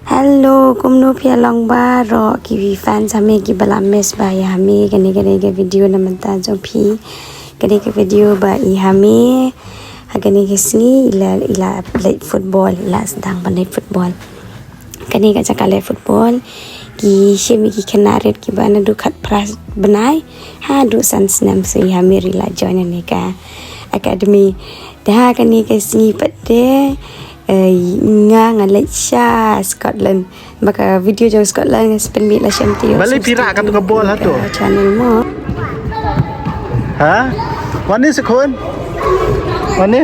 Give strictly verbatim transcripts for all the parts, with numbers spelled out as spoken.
Hello, kumno phi ïa long baroh ki fans ha me kiba la miss ba ïa ha me, kane kane ka video na mynta jong phi. Kane ka video ba i ha me, ha kane ka sngi i la, i la leit football, i la sdang ban leit football. Kane ka jaka leit football, ki shim ïa ki khynnah rit kiba naduh khatphra bnai haduh san snem, so i ha me ruh i la join ïa kane ka academy. Te ha kane ka sngi pat te, eh, nga nga leit sha Scotland. Ba ka video jong Scotland nga sa pynmih la shem te. Balei phi rah katu ka ball hato? Channel mo. Ha? Wan ni se khun. Wan ni.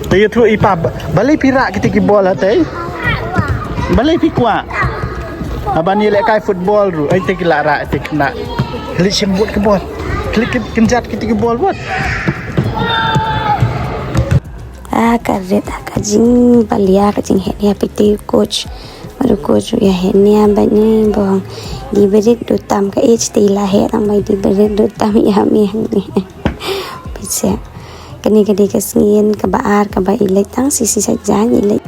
Te ïathuh i pa, balei phi rah kita ki ball hate? Balei phi kwah? Haba ngi lehkai football ruh, ai te ki la rah, te ki na. Leit shem bud ka ball. Leit kyn-, kynjat kita ki ball bud. Ah, ka rit, ah, ka jingplia, ka jingheh nia, peit te u coach. Bad u coach ruh ïa heh nia bad ngi bong. Dei ba rit duh tam, ka age te i la heh tang ba dei ba rit duh tam ïa me hangne. Peit seh. Kane ka dei ka sngi kaba ar kaba i leit tang shi sngi saitjaiñ i leit.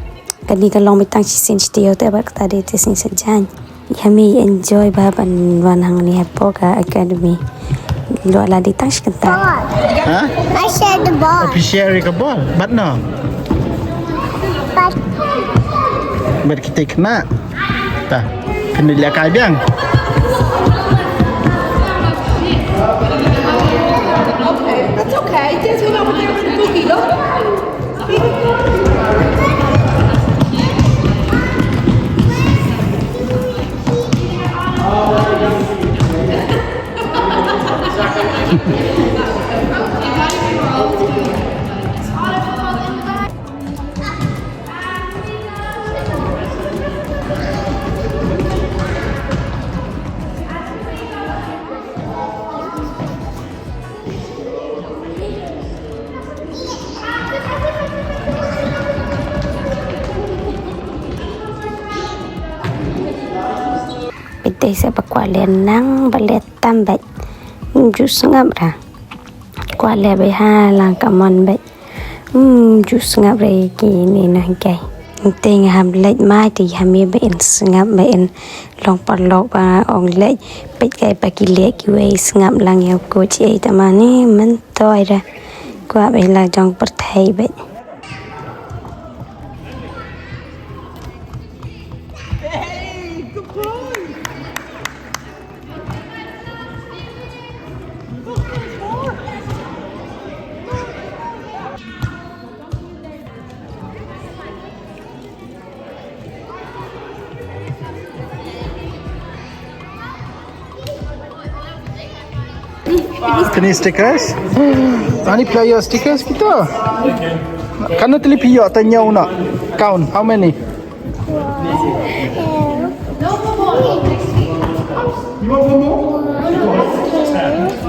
Kane ka long beit tang shisien shi taïew te bad kata dei te sngi saitjaiñ. Ïa me enjoy bha ban wan hangne hapoh ka academy. Lo la dei tang shi kynta. Ha? I share the ball. Phi share ka ball. Bad no? But Bad kita khynnah. Ta. Khynnah lehkai biang. That's okay. Just hold on with your cookie, look. Peit te sa ba kwah leh nang ba leh tam bad. Ju sngap ra. Kwah leh bad ha lang ka mon bad. Hmm, ju sngap re ki ni na kai. Te nga hap leit mai te ha me ba in sngap ba in long paralok ba ong leit. Peit kai ba ki leh kiwei sngap lang ïa u coach ei ta ma ni myntoi ra. Kwah ba la jong pyrthei bad. Kine stickers? Ani phi ïoh stickers kita? Katno tylli phi ïoh, tang hynñiew noh. Count, how many? One,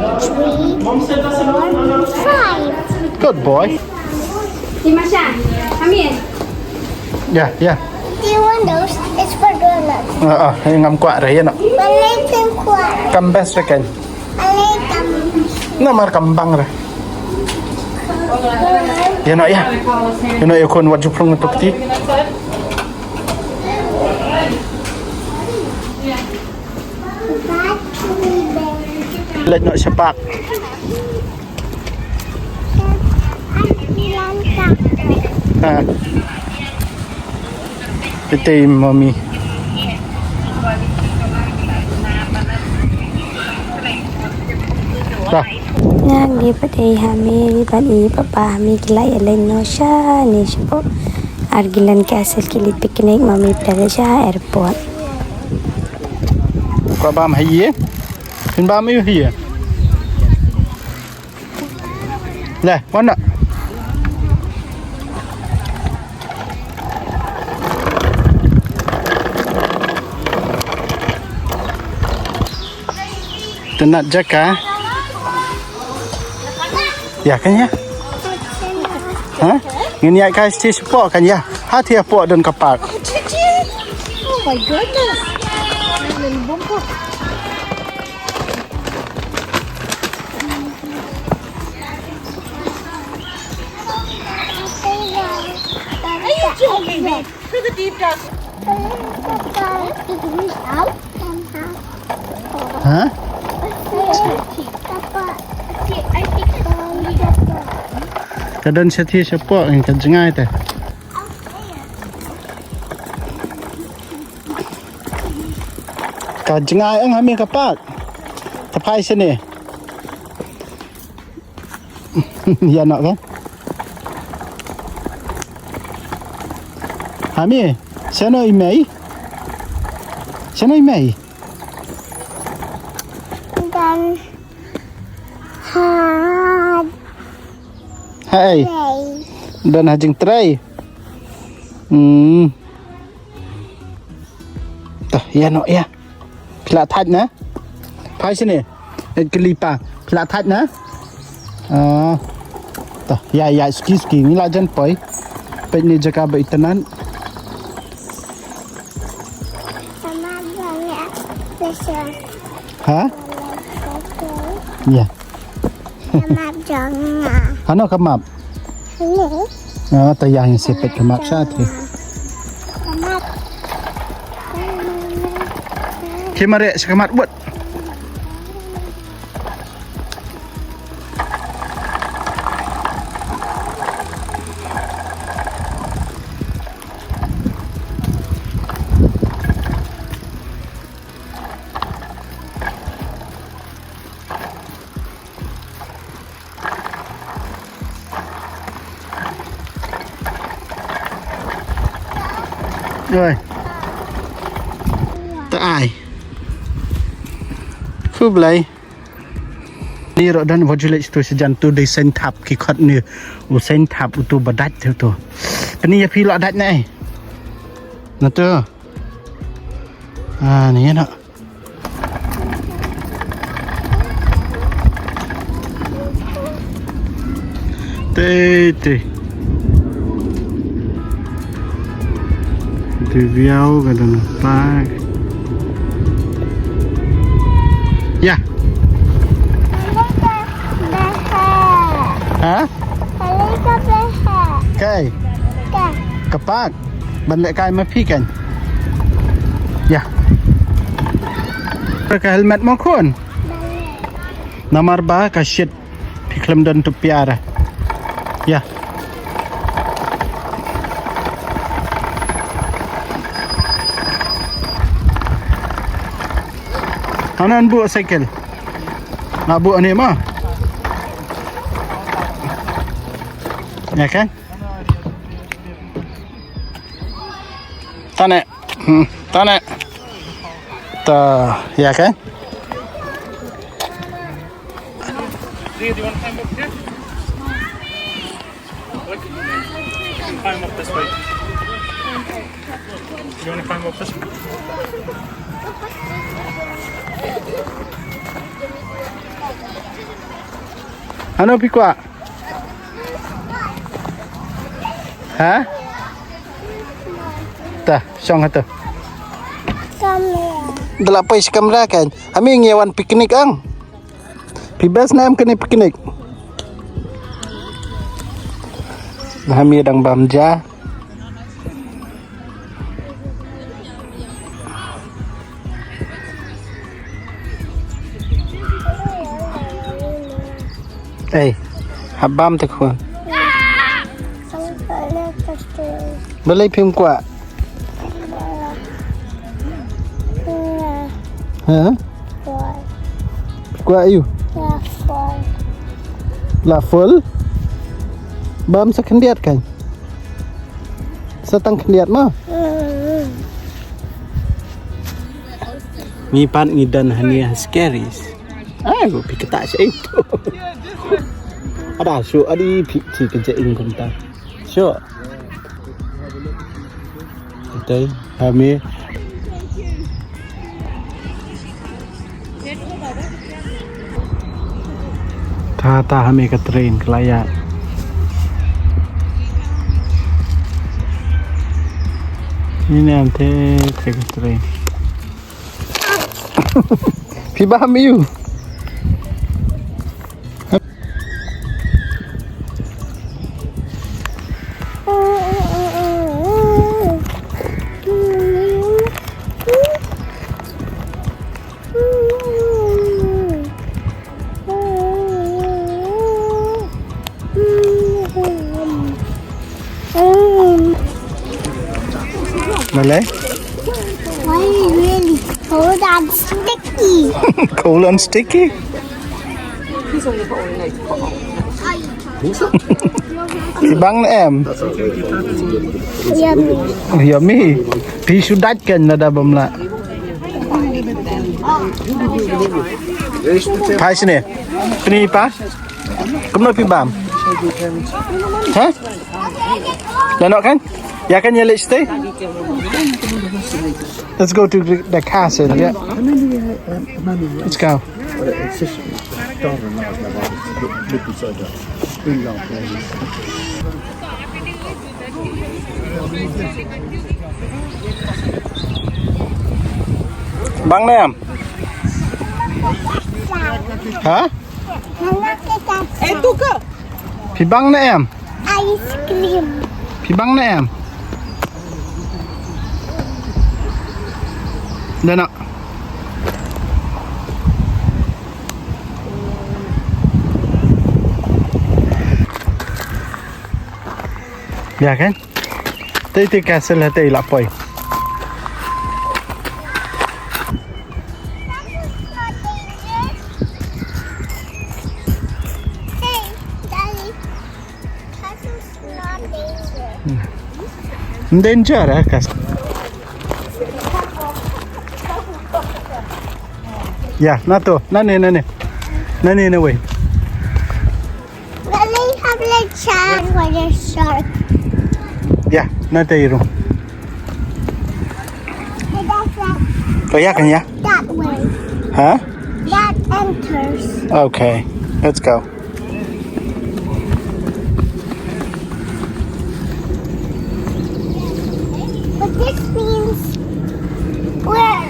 two, three, four, five. Good boy. Hey, Masha, come here. Yeah, yeah. Do you want those? It's for grown-ups. Ah, ah, ngam kwah re, ïa noh. Balei phim kwah? Kam best re kan. Balei kam best? Namar kam bang re. Ïa noh, ïa. Ïa noh, ïa khun, wat ju phrung tu kti. Leit noh sha park. Ha. Peit te mommy. Dah. Nga ngi pat ei ha me, ngi pat i papa ha me ki la ïa leit noh shane shapoh Argillan Castle, ki leit picnic, mommy pat sha airport. Kwah bam ha ïing? Phin bam ïa u hi ïa. Le, wan noh. Tynnat jaka. Ïa kan ïa. Ha? Ngin ïa kai stage hapoh kan ïa. Ha, te hapoh don ka park. Oh my goodness. Jogging, babe. To the deep dark. Huh? Ka don shathie shapoh, ka jngai te. Ka jngai eng ha mi ka park. Ta phai shane. Ïa noh kan. Ha mi, shano i mei? Shano i mei? Don ha Hai. Don ha jingtrei. Hmm. Tah, ïa noh ïa. Phi la thait na? Phai shane. Ïa kali pa. Phi la thait na? Ah. Tah, ïa ïa suki suki ni la jan poi. Peit ni jaka ba itynnad. Sama banyak besar. Ha? Besar. Ïa. Ka map jong nga. Hano ka map? Ni. Ah, ta ïa ngi sipit ka map sha te. Ka map. Ki mare sha ka map buat. Oi. Ta ai. Khublei. Ni ruh don ba ju leit tu sha jan tu dei seng thap ki khot ni. U seng thap utu ba dait tu tu. Pynban ïa phi la dait nai. Na tu. Ah, ni na. Te te. Te viau ka dang tak. Ya. Ha? Kai. Ka park. Ban leh kai ma phi kan. Ya. Ka helmet mo khun. Namar ba ka shit. Phi khlem don tu piara. Ya. Hanan bu cycle. Na bu ani ma. Ya kan? Tane. Hmm, tane. Ta, ya kan? Do you want to climb up here? Climb up this way. You want to climb up this way? Hano phi kwah? Ha? Ta, shong hato. Kamra. Da la poi sha kamra kan. Ami ngi wan picnic ang. Phi best na em kane picnic. Ami dang bam ja. Ei, hap bam te khun. Balei phim kwah? Ha? Kwah ïu? La full? Bam sa khyndiat kan? Sa tang khyndiat ma? Ngi pat ngi don hangne ha Scaries. Ai, ko phi kata sa ito. Ada shu adi phi chi ka ja ing kumta. Shu. Ito, hami. Ta ta ha me ka train ka la ïa. Ni ne ante te ka train. Phi ba ha me ïu. Malay? Why is it really cold and sticky? Cold and sticky? Phi bang ne em? Yummy. Yummy. Phi shu dait kan, lada bym lah. Phai shane. Phi pa? Kumno phi bam? Ha? Lah noh kan? Ïa kan ïa leit shatei? Let's go to the, the castle, yeah. Let's go. Bang ne em? Ha? Phi bang ne em? Ice cream. Phi bang ne em? Dana. Ïa kan? Te te castle ha te la poi. Danger, eh, castle. Ïa, na to, na ne, na ne. Na ne, na wei. Let me have the chance for the shark. Ïa, na te i rung. Ko ïa kan ïa? That way. Huh? That enters. Okay, let's go. But this means we're,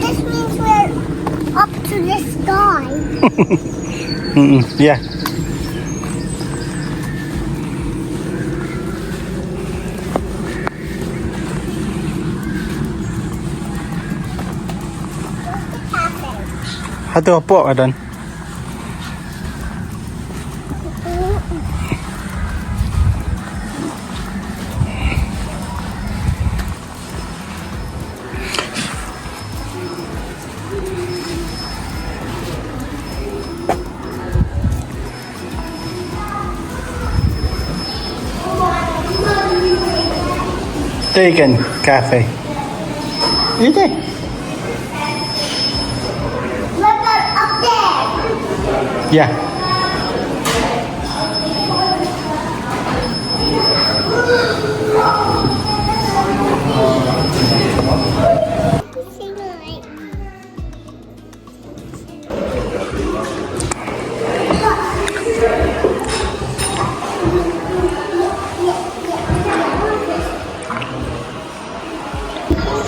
this means we're up to the sky. Mm-mm. Yeah. Hato hapoh ka don. Taken cafe. Ite. Yeah.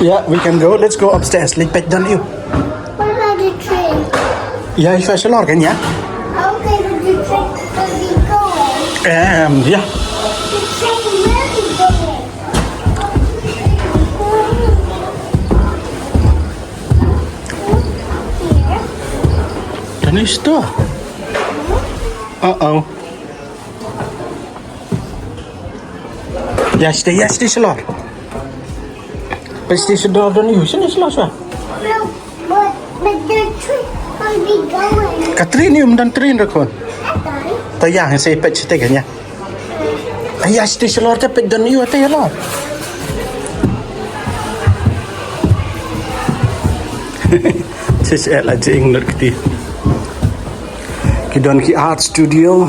Yeah, we can go. Let's go upstairs. Leit peit don ïa u. What about the train? Yeah, shuwa shalor kan ïa. Okay, but the train will be going. Um, yeah. The train will be going. Here. Tanis to. Uh-oh. Ïa shatei, ïa shatei shalor. Peit shatei shalor don ïa u, shatei shalor shuwa. No, but, but the train will be going. Ka train ïa u, ym don train ruh khun. Ka don. To ïa, ngan sa peit shatei kan ïa. Ai, ïa shatei shalor te peit don ïa u te ïa lor. Shisha la jinglut kti. Ki don ki art studio.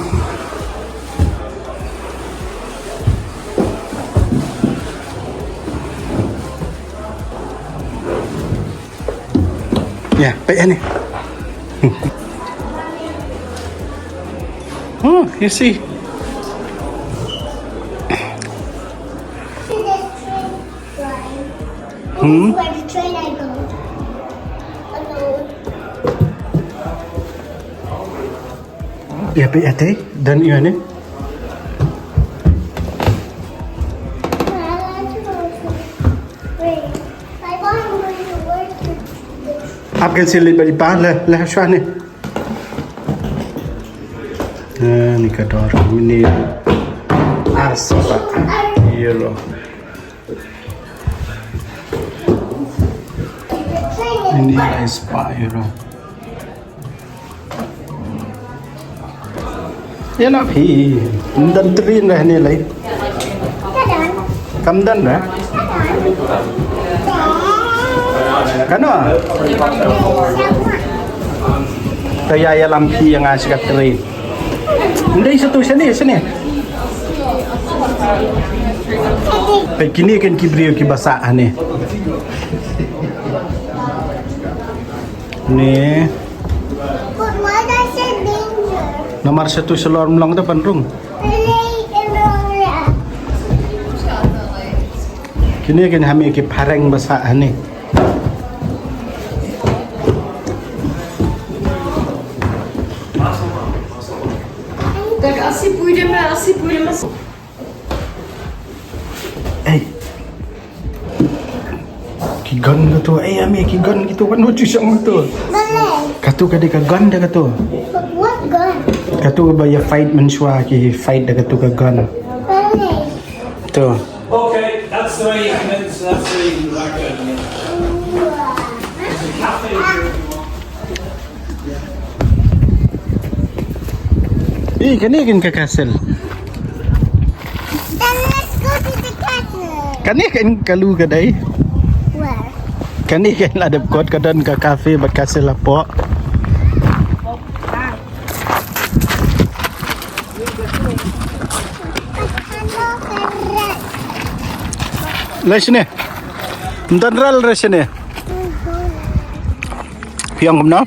Yeah, peit ïa ni. Oh, you see. Hmm? Where the train I go. Ïa peit ïa te, don ïa ni. Ap kan sili bad i pa le, le shuwa ni. Eh, ni ka dor mini ar spah euro. Ini lai spah euro. Ïa na phi, ym don train re hangne lai. Kam don re. Kano? Te ïa ïalam phi ïa nga sha ka train. Ym dei shatu, shane, shane. Te kine ken ki briew kiba sah hangne. Ne. But why does it danger? Namar shatu shalor ym long te pan rung. Really, in the Kine kin ha me ki phareng ba sah hangne. Ei. Ki gun katu, ei, ha me ki gun katu, kano ju shong katu. Balei? Katu ka dei ka gun da katu. But what gun? Katu ba ïa fight mynshuwa ki fight da katu ka gun. Balei? Tu. Okay, that's three. That's, that's three. Right, good, yeah. There's a cafe here if you want. Ih, kane kan ka castle. Then let's go to the castle. Kane kan ka lu ka dei. Where? Kane kan la dep kot ka don ka cafe bad castle hapoh. Lai shane. Ym don ral re shane. Phi ong kumno?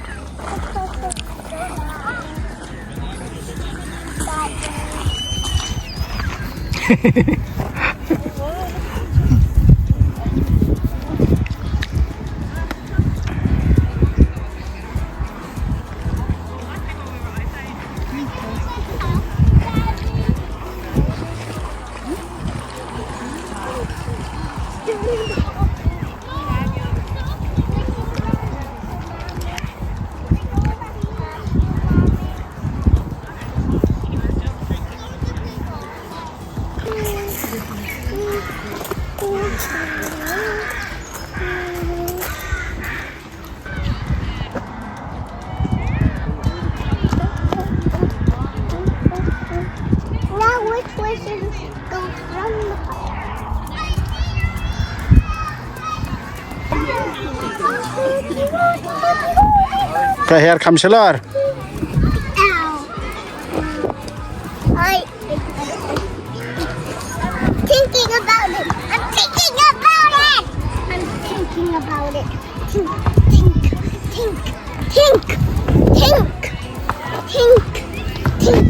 Now which way should we go from the fire? Ka her kham shalor. Ow. I Thinking about it. I'm thinking about it. I'm thinking about it. Think, think, think, think, think, think,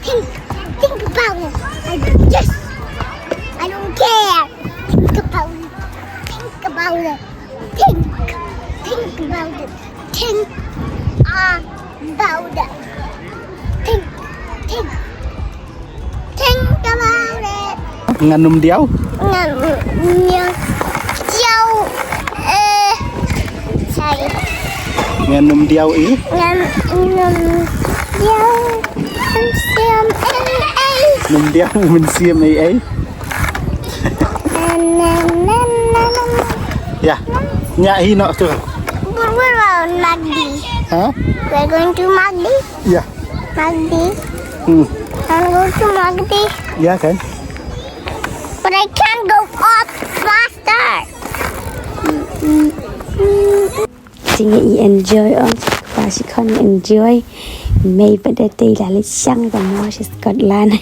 think, think about it. I just, I don't care. Think about it. Think about it. Think, think about it. Think about it. Think, think, think about it. Ngan ym diaw. Ngan ym diaw. Eh, sorry. Ngan ym diaw i. Ngan ym diaw. Mynsiem ei ei. Ym diaw mynsiem ei ei. Ïa, nya hi noh tu. But we're on Magdi. Ha? We're going to Magdi. Ïa. Magdi. Hmm. I'm going to Magdi. Ïa kan. But I can't go up faster. Te nga i enjoy ong, ba shi khon enjoy. Mei pat da te la leit shang ka mo sha Scotland.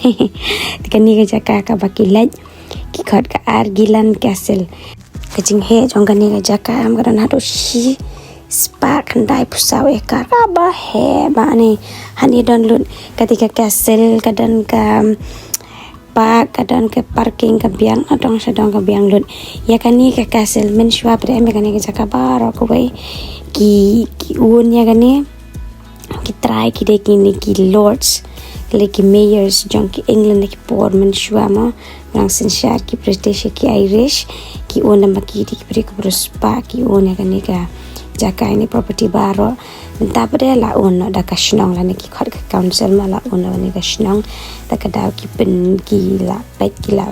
Te kane ka jaka kaba ki leit, ki khot ka Argyllane Castle. Ka jingheh jong kane ka jaka em ka don haduh shi spah khyndai phew saw acre. Kaba heh ba ne. Hangne don lut kata ka castle, ka don ka park, ka don ka parking, ka biang, ka dong sha dong, ka biang lut. Ïa kane ka castle mynshuwa phi da em ïa kane ka jaka baroh kawei. Ki, ki un ïa kane, ki trai, ki dei kine ki lords, ki dei ki mayors jong ki England ha ki por mynshuwa mo. Nang synshar ki British, ki Irish, ki un, namar ki dei ki briew kiba riewspah, ki un ïa kane ka jaka, ine property baroh. Mynta pat de la un noh da ka shnong, lane ki khot ka council mo, la un noh da ka shnong. Da ka daw ki pyn, ki la peit, ki la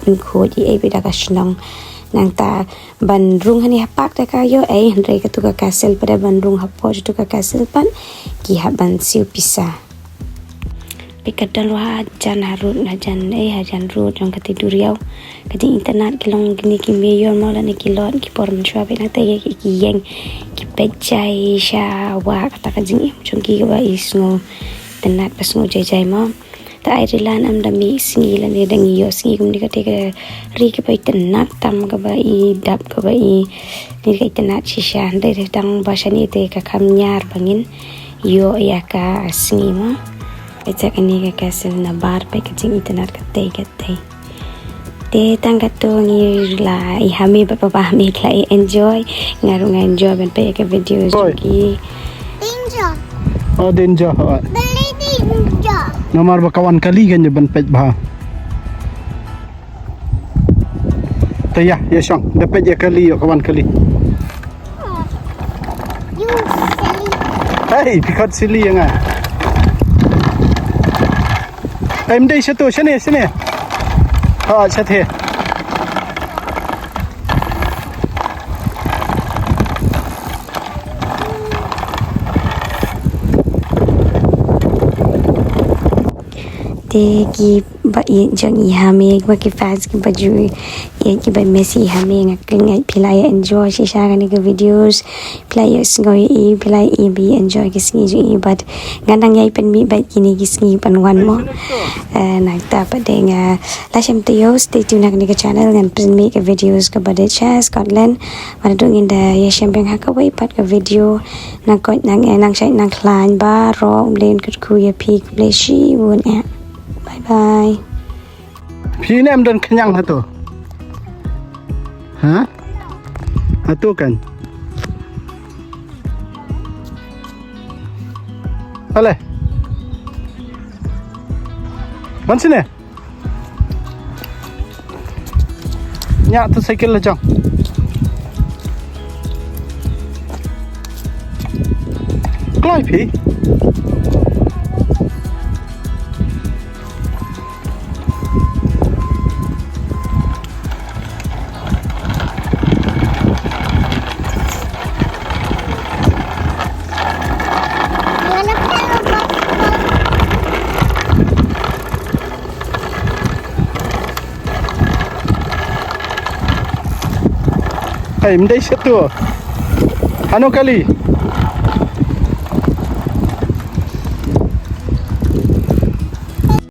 Khuid i ei beit da ka shnong. Nangta ban rung hani ha park da ka ïoh ei, hynrei katu ka castle pat da ban rung hapoh katu ka castle pat ki hap ban siew pisa. Peit ka don ruh hajan harud, hajan ei, hajan rud jong kata duriaw. Ka jingitynnad ki long kine ki mayor mo lane ki lord, ki por mynshuwa peit nangta ïa ki ïeng ki peit jai sha wah, kata ka jingim jong ki kaba i sngewtynnad ba sngewjai jai mo. Ta ai ri lan am da mih sngi lane da ngi ïoh sngi kumne, kata ka ri kaba itynnad tam, kaba i dap, kaba i, ne ka itynnad shisha. Hynrei dang ba shane te ka kham ñiar ba ngin ïoh ïa ka sngi mo. Peit sa kane ka castle na bar, peit ka jingitynnad katei katei. Te tang katto ngi la i ha me bad papa me ki la i enjoy. Nga ruh nga enjoy ban peit ïa ka video jong ki. Danger. Oh, danger, oh. Very danger. Namar ba ka wan kali kan ban peit bha. Te ïa, ïa shong, da peit ïa kali, ïa ka wan kali. You silly. Hey, phi khot silly ïa nga. Hey, ym dei shatu, shane, shane. Ha, shatei. Te ki ba i jong i ha me, ba ki fans ki ba ju i ki ba miss i ha me, nga kynjat phi la ïa enjoy shisha kane ka videos, phi la ïa sngew i, phi la ïa i ba enjoy ki sngi jong i, bad nga nang ïa pynmih bad kine ki sngi ban wan mo. Eh, nangta pat de nga la shem te ïoh, stay tuned ha kane ka channel, ngan pynmih ka videos kaba dei sha Scotland. Wat la dang ngin da ïa shem biang ha kawei pat ka video. Nang koit nang eh nang shait nang khlaiñ baroh, U Blei un kyrkhu ïa phi, U Blei shibun eh. Bye bye. Phi ne em don khñiang hato? Ha? Hato kan? Ale. Ban sini. Ñiah tu cycle la jong. Kloi phi. Hey, ym dei shatu. Hano kali?